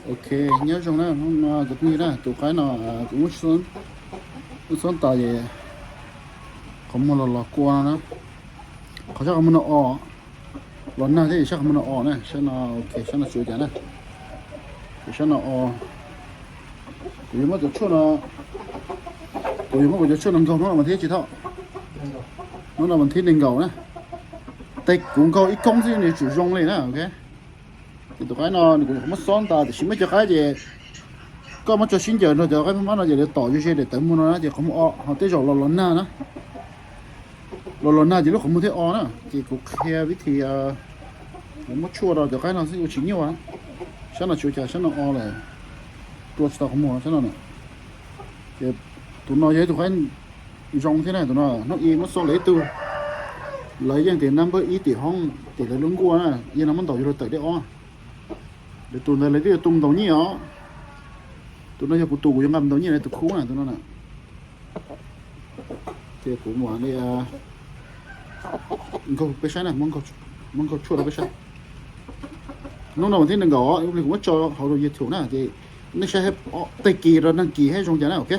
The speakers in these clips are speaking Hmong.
Ok, nyob zoo na, hnub no cov phooj ywg na, tus qaib no kuv muab xoob tas es qhov muag los los kua no na. Qhov sab qhov muag no o, los nag thiab es sab qhov muag no o na, sab no ok, sab no tsis ua cas na. Ces sab no o, kuv yuav muab cov tshuaj no, kuv yuav muab kuv cov tshuaj no nkaug hnub no mas thiab tsis tau. Hnub no mas thib nees nkaum na. Tej kuv nkaug ib koob xwb nws yuav tsum zoo li na, ok. Ces tus qaib no nws kuv muab xoob tas tiam sis muaj cov qaib ces koj muab tso sib ncaws nrog cov qaib mab no ces lawv tom ze ze daim tawv muag no na ces qhov muag o ho tej zaum los los nag na. Los los nag ces lub qhov muag thiaj o na. Ces kuv qhia vib thi, kuv muab tshuaj rau cov qaib no xwb ua tsis nyuaj. Sab no tsis ua cas, sab no o lawm, tua tsis tau qhov muag sab no na. Ces tus no yog ib tug qaib zoo thiab na, tus no hnub i muab xoob lawv ib tug, lawv yeej tias number ib tim hoob, tias lawv lub nkuaj na, yog no muab ntaus yuav luag tawm dej ob. Lawv tus ntawd lawv twb yuav tu ntaus nyiaj os. Tus no yog kuv tus, kuv yuav nqa ntaus nyiaj rau tus khub na, tus no na. Ces kuv mam li nkaug peb saib na, muab nkaug tshuaj rau peb saib. Hnub no mas thib nees nkaum, ib pliag kuv muab tso hauv rau YouTube na, ces nej saib tag kis rau nag kis thiab zoo cas na, ok.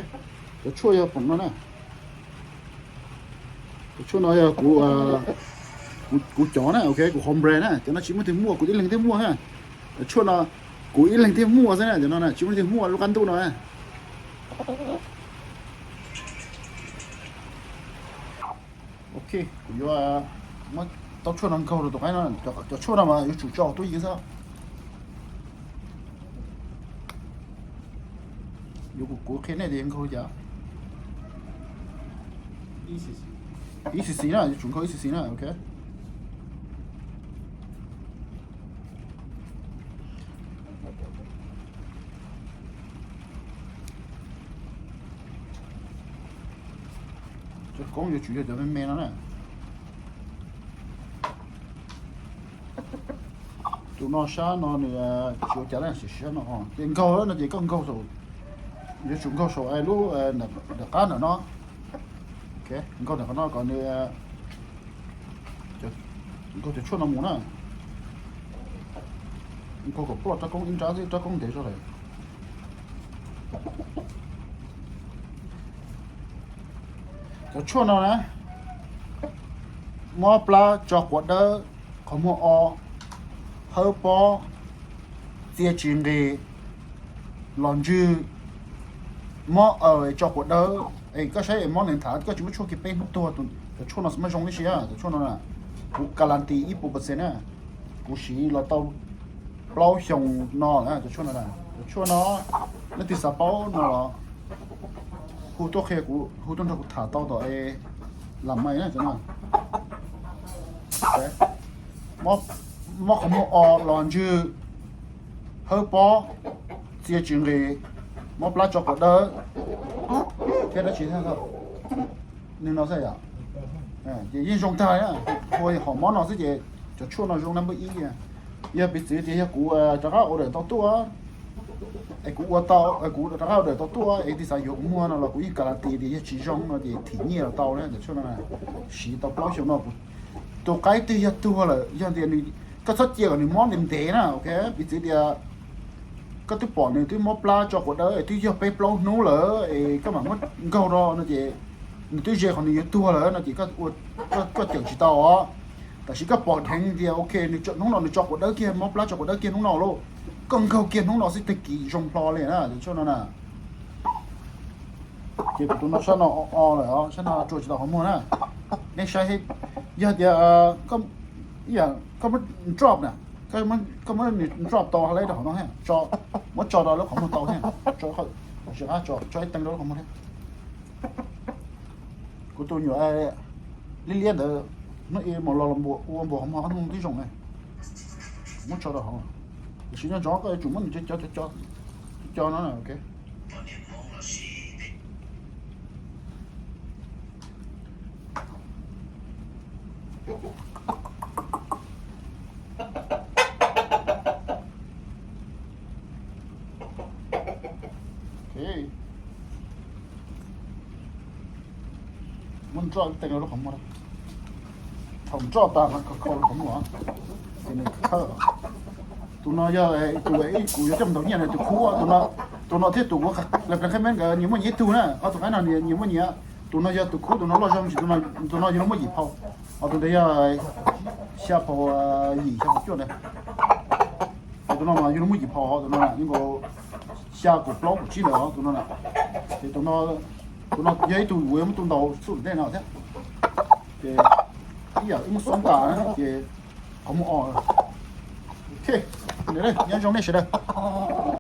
Cov tshuaj yog pom no na. Cov tshuaj no yog kuv, kuv cov na, ok, kuv home brand na, cov no tsis muaj leej twg muaj, kuv ib leeg thiaj muaj na. Cov tshuaj no kuv ib leeg thiaj muaj xwb na, cov no na tsis muaj leej twg muaj lub qab ntuj no na. Ok, kuv yuav muab tau tshuaj no nkaug rau tus qaib no, cov tshuaj no mas yuav tsum tso tub yeev xwb. Yuav kuv qhia nej tias nkaug li cas. Ib xis xis na, yuav tsum nkaug ib xis xis na, ok. Cov koob yuav tsum yog cov me me no na. Tus no sab no nws tsis ua cas na, sab no ces nkaug no ces koj nkaug saum, yuav tsum nkaug saum lub nram qab ntawm no. Nkaug ntawm qhov no kom nws, nkaug cov tshuaj no mus na. Nkaug kom ploj rab koob ib nrab xwb, rab koob ntev zog lawm. Cov tshuaj no na, mob plab tso quav dawb, qhov muag o, hawb pob, txia tsis nqis, los ntswg, mob aws tso quav dawb. Es koj saib es mob nees thav koj tsis muab tshuaj kiag peb hnub tuag, cov tshuaj no xwb mas zoo tib si. Cov tshuaj no kuv kalanti ib puas percent na, kuv siv los tau plaub xyoo no lawm cov tshuaj no. Cov tshuaj no leej twg xav paub no los hu tuaj qhia kuv, hu tuaj nrog kuv tham tau tom es lam mais na cov no. Mob qhov muag o, los ntswg, hawb pob, txia tsis nqis, mob plab tso quav dawb thiab dab tsi thiab, nws no xwb yom. Ces yeej zoo tag, hu hom mob no xwb ces cov tshuaj no zoo number ib. Yog piv txwv tias yog kuv rov qab order tau tuaj, es kuv ua tau, kuv rov qab order tau tuaj es tus xav yuav kuv muag no los kuv yeej kalanti tias yog tsis zoo no ces thim nyiaj los tau na. Cov tshuaj no siv tau plaub xyoo no, tus qaib twg yog tuag lawm yog tias nws, koj txhob cia kom nws mob ntev ntev na, ok. Piv txwv tias koj twb pom nws twb mob plab tso quav dawb es twb yog peb plaub hnub lawm es koj mam muab nkaug rau no ces nws twb ze qhov nws yuav tuag lawm no ces koj cawm tsis tau os. Tab sis koj pom dheev tias ok, hnub no nws tso quav dawb kiag, mob plab tso quav dawb kiag hnub no lauj, koj nkaug kiag hnub no xwb tag kis zoo hlo li na, cov tshuaj no na. Ces kuv tus no sab no o lawm os, sab no rua tsis tau qhov muag na. Nej saib, yog tias koj muab drop na, koj muab nws drop tau hauv lawv rau hauv no thiab, muab tso rau lub qhov muag tau thiab, tso, tso ib teev rau lub qhov muag thiab. Kuv tus nyuam liab liab ntawd, hnub ib mus los ua npuas qhov muag ob hnub twb zoo na. Muab tso rau hauv, tiam sis nco ntsoov koj yuav tsum muab nws cov cov cov cov no na, ok. Muab nroj ib teev rau lub qhov muag. Thaum nroj tas no kho kho lub qhov muag, ces nws khawb. Tus no yog tus kuv yuav coj mus ntaus nyiaj na, tus khub. Tus no thiab tus kuv qhia me nkawd nyias muaj nyias ib tug na, ob tug qaib no nyias muaj nyias. Tus no yog tus khub, tus no loj zog ntsis, tus no yog muaj yim phau, ho tus ntawd yog xya phau yim xya phau cuaj ntawd. Tus no mas yog muaj yim phau, tus no yeej nkaus xya kaum plaub kaum tsib ntawd tus no na. Ces tus no, tus no yog ib tug kuv yuav muab tuaj ntaus xub tom ntej no thiab. Ces ib yam wb muab xub tas ces qhov muag o. Ok, nyob zoo nej sawv daws.